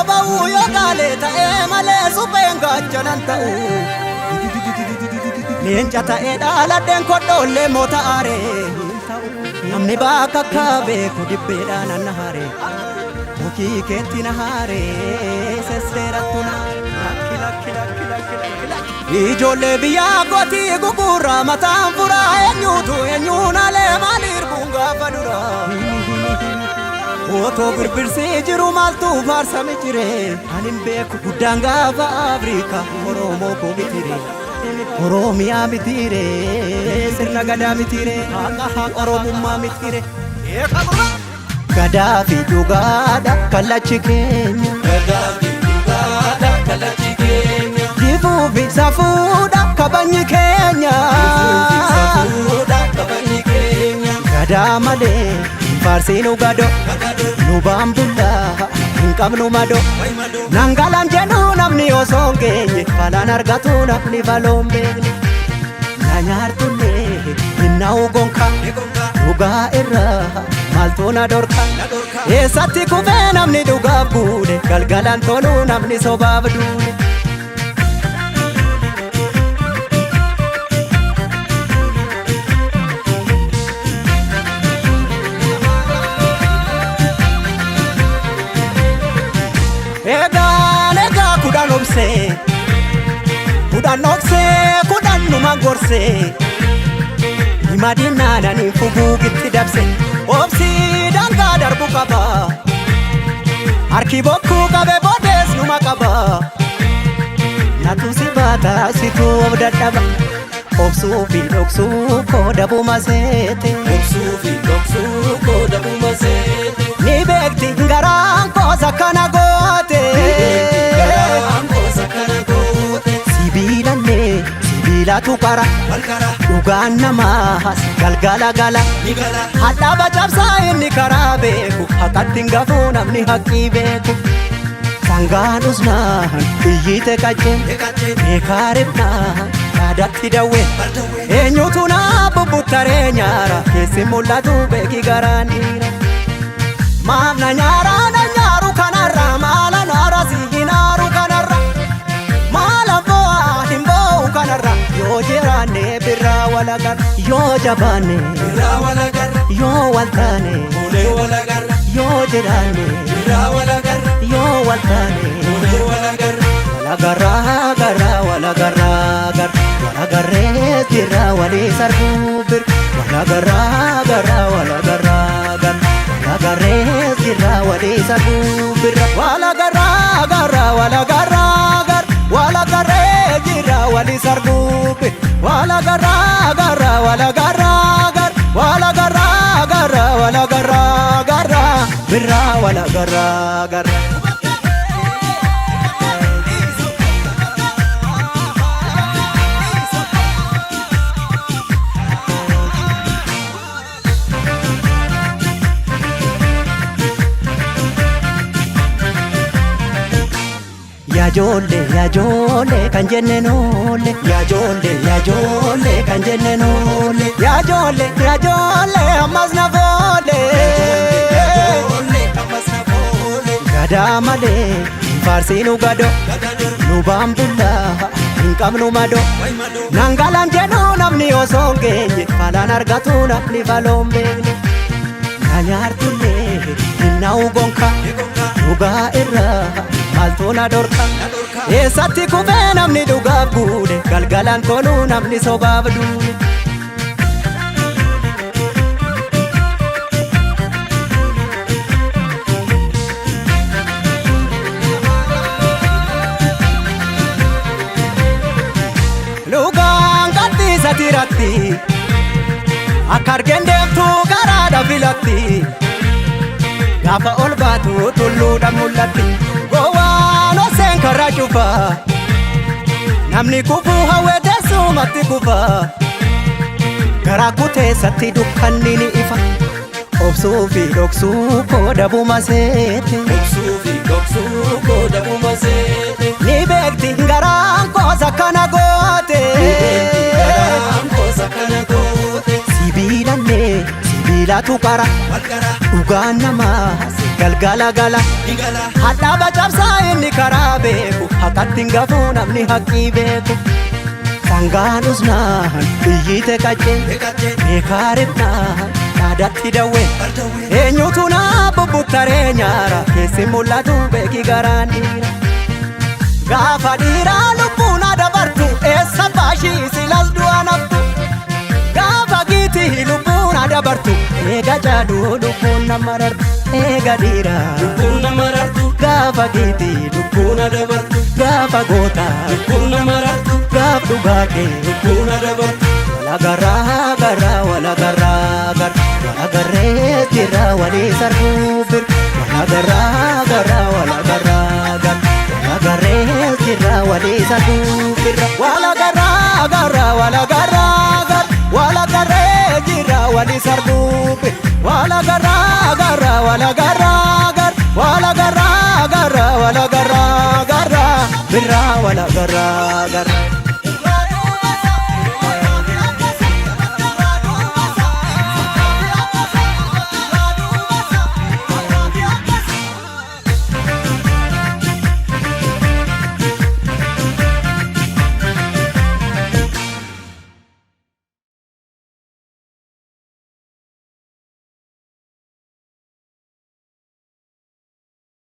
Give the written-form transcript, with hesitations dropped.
boba'u yoo gaalee ta'ee malee supheen gaachanan ta'u. Leenca ta'ee dhaaladheen kodhoollee moota aaree. Namni bakka akka beeku dibbeedhaan anna haaree. Mukii keetti na haaree sesseerattu na. Lakki lakki lakki lakki lakki lakki. Ijoollee biyyaa kootii gugurraa mataan furaa eenyuutu eenyuun alee maaliir buun gaafa duraa. Otoo birbirsii jiru maaltu faarsame jire ani hin beeku guddaan gaafa Afrikaa Oromoo koo bitire. Oromiyaa mitire sirna gadaa mitire haqa haqa Oromummaa mitire. Gadaa fi dhugaadha kallachi keenya. Gadaa fi dhugaadha kallachi keenya. Jifuu fi safuudha kabajni keenya. Jifuu fi safuudha kabajni keenya. Gadaa malee hin faarsiinu gado nu baambullaa hin qabnu mado. Nangalaan jedhu namni osoo hin geenye falaan argatu namni faloon beekne. Na nyaartullee hin na'u gonka dhugaa irraa maaltu na dhorka. Eessatti kufee namni dhugaaf guune galgalaan toluu namni sobaaf duune. Egaan egaa kudhan obsee kudhan dhoksee kudhan numa gorsee hima diinnaananii fuguugitti dabse obsii dangaa darbu qaba harki bokkuu qabe boodees numa qaba natu si baata situu of dadhaba obsuu fi dhoksuu koo dabuma seete. Obsuu fi dhoksuu koo dabuma seete. Ni beekti garaan koos akkana goote. Garaan koos akkana goote. Sibiilallee sibiilatu qara. Walqara. Dhugaan namaas galgala gala. Ni gala. Hadhaaba cabsaa inni karaa beeku haqatti hin gafuu namni haqqii beeku. Sangaan usnaan iyyite qacceen beekaa ribnaan yaadatti dawwe. Eenyutu naa bubbuttaree nyaara keessi mul'atu beeki garaan dhiira. Maaf na nyaara na nyaaru kanarra maala naara si hin aaru kanarra. Maala bo'aa hin bo'u kanarra yoo jiraanne birraa walagarra yoo jabaanne Birraa walagarra. yoo waltaane Olee walagarra. yoo jiraanne Birraa walagarra. yoo waltaane. Olee walagarra. Walagarraa garraa walagarraa garra walagarree jirra walii sarbuu bir walagarraa garraa walagarraa garra walagarree jirra walii sarbuu birra walagarraa garraa walagarraa garra walagarree jirra walii sarbuu bir walagarraa garraa walagarraa garra walagarraa garraa walagarraa garra birra walagarraa garra. Yaajoollee yaajoollee kan jenne noolle yaajoollee yaajoollee kan jenne noolle yaajoollee yaajoollee ammas na foole. Ijoollee ammas na foole. Gadaa malee hin faarsiinu gado nu baambullaa hin qabnu mado. Nangalaan jedhu namni osoo hin geenye falaan argatu namni faloon beekne. Na nyaartullee hin na'u gonka dhugaa irraa maaltu na dhorka. Eessatti kufee namni dhugaaf guune galgalaan toluu namni sobaaf duune. Dhugaan gadhiisa tiratti akka argeen deemtu karaadha filatti gaafa ol baatu tulluudha mul'atti gowwaan oseen karaa cufa namni kufuu hawwee teessumatti kufa garaa kuteessatti dukkanni ni ifa obsuu fi dhoksuu koo dabuma seete. Obsuu fi dhoksuu koo dabuma seete. Ni beekti garaan koos akkana goote. Garaan koos akkana goote. Sibiilallee sibiilatu qara Walqara. dhugaan namaas galgala gala. Ni gala. Hadhaaba cabsaa beeku haqatti hin gafuu namni haqqii beeku. Sangaan usnaan iyyite qaccee beekaa ribnaan dhaadatti dawwee eenyutu naa bubbuttaree nyaara keessi mul'atu beeki garaan dhiira. Gaafa dhiiraa lubbuun dabartu eessa baashii silas du'a naftu. Gaafa giitii lubbuun dabartu eega jaaduu lubbuun nama rartu eega dhiiraa. Lubbuun nama rartu. Gaafa giitii Lubbuun dabartu. Gaafa gootaa Lubbuun nama rartu. Gaaf dhugaa kee Lubbuun dabartu. Walagaraa garaa walagaraa gara walagarree jira walii sarbuu bir walagaraa garaa walagaraa gara walagarree jira walii sarbuu bir walagaraa garaa walagaraa gara walagarree jira walii sarbuu bir walagaraa garaa walagaraa gara walagaraa gara walagaraa gara birraa walagaraa gara.